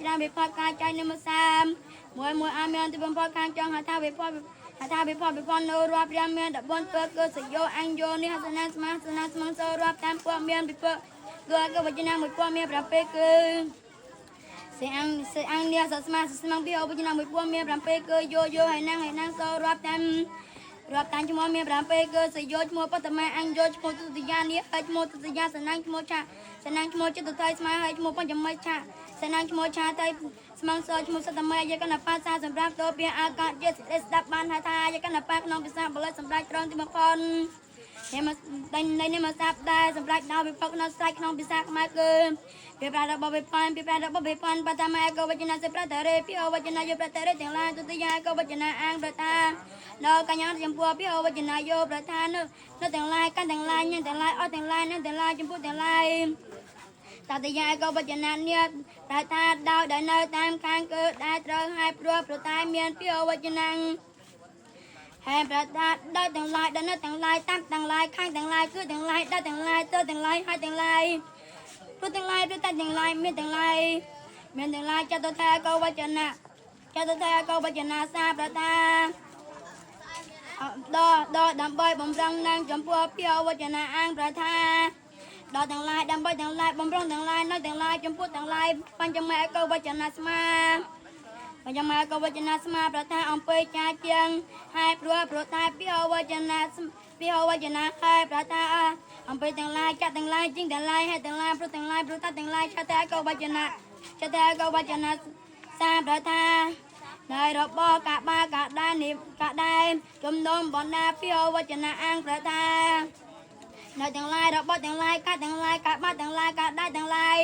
ច្រើនវិផតការចែកនិមសាមមួយមួយអាមានទីបំផុតខាងចុងហៅថាវិផតហៅថាវិផតវិផតនៅរាប់រាំមាន14ពើគឺសយោអញ្ញោនេះហសនាស្មាសនាស្មងសរាប់តាមពួកមានវិពគឺអកវចនាមួយពួកមាន7គឺសេអង្គសេអង្គនេះសស្មាស្មងពីអវចនាមួយពួកមាន7គឺយោយោហើយណាងហើយណាងសរាប់តាមរាប់តាមឈ្មោះមាន7គឺសយោឈ្មោះបតមាអញ្ញោឈ្មោះទុតិយានេះហើយឈ្មោះទុតិយាសណាងឈ្មោះឆាសណាងឈ្មោះចិត្តថៃស្មាហើយឈ្មោះបញ្ចមិឆាសណាងឈ្មោះឆាថៃស្មងសឈ្មោះសតមេយកណបាសាសម្រាប់តោពីអាកាសជាស្ដាប់បានហើយថាយកណបាក្នុងភាសាបាលីសម្រាប់ត្រង់ទីបំផុតនេះមកដេញនេះមកសាប់ដែរសម្រាប់ដល់វិផកក្នុងស្រេចក្នុងភាសាខ្មែរគឺពីប្រារបស់វិផានពីប្រារបស់វិផានបតមាកវចនសេប្រតរេពីអវចនយោប្រតរេទាំងឡាយទុតិយាកវចនាអាងប្រថាដល់កញ្ញាចំពោះពីអវចនាយោប្រថានៅនៅទាំងឡាយកាន់ទាំងឡាយញ៉ាំទាំងឡាយអស់ទាំងឡាយនឹងទាំងឡាយចំពោះទាំងឡាយតតិយាកវចនានេះប្រថាដោយដែលនៅតាមខាងគឺដែលត្រូវឲ្យព្រោះប្រតែមានពីអវចនា ហេប្រតាដោយទាំងឡាយដល់នៅទាំងឡាយតាមទាំងឡាយខាងទាំងឡាយគឺទាំងឡាយដល់ទាំងឡាយទៅទាំងឡាយហើយទាំងឡាយព្រោះទាំងឡាយព្រោះតែទាំងឡាយមានទាំងឡាយមានទាំងឡាយចតុថាកវចនៈចតុថាកវចនាសាប្រតាដល់ដល់ដើម្បីបំរុងនឹងចំពោះភាវចនាអាងប្រថាដល់ទាំងឡាយដើម្បីទាំងឡាយបំរុងទាំងឡាយនៅទាំងឡាយចំពោះទាំងឡាយបញ្ចមេកវចនាស្មាបញ្ចមាកវចនាស្មាប្រថាអំពើចាជាងហើយព្រោះព្រោះតែពីអវចនាពីអវចនាហើយប្រថាអំពើទាំងឡាយចាត់ទាំងឡាយជាងទាំងឡាយហើយទាំងឡាយព្រោះទាំងឡាយព្រោះតែទាំងឡាយឆាតែកវចនាឆាតែកវចនាសាប្រថានៃរបស់កាបាកាដែរនេះកាដែរជំនុំបណ្ដាពីអវចនាអាងប្រថានៅទាំងឡាយរបស់ទាំងឡាយកាទាំងឡាយកាបាទាំងឡាយកាដែរទាំងឡាយ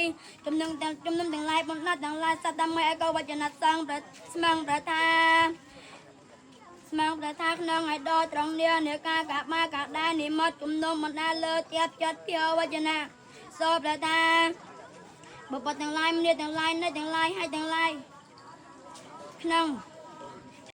ជំនុំទាំងជំនុំទាំងឡាយបណ្ដាទាំងឡាយសត្វតាមឯកវចនសង្ឃប្រស្មងប្រថាស្មងប្រថាក្នុងឯដល់ត្រង់នេះនៃការកាបាកាដែរនិមត់ជំនុំបណ្ដាលើទៀបចិត្តភាវចនៈសោប្រថាបបទាំងឡាយមនីទាំងឡាយនៅទាំងឡាយហើយទាំងឡាយក្នុង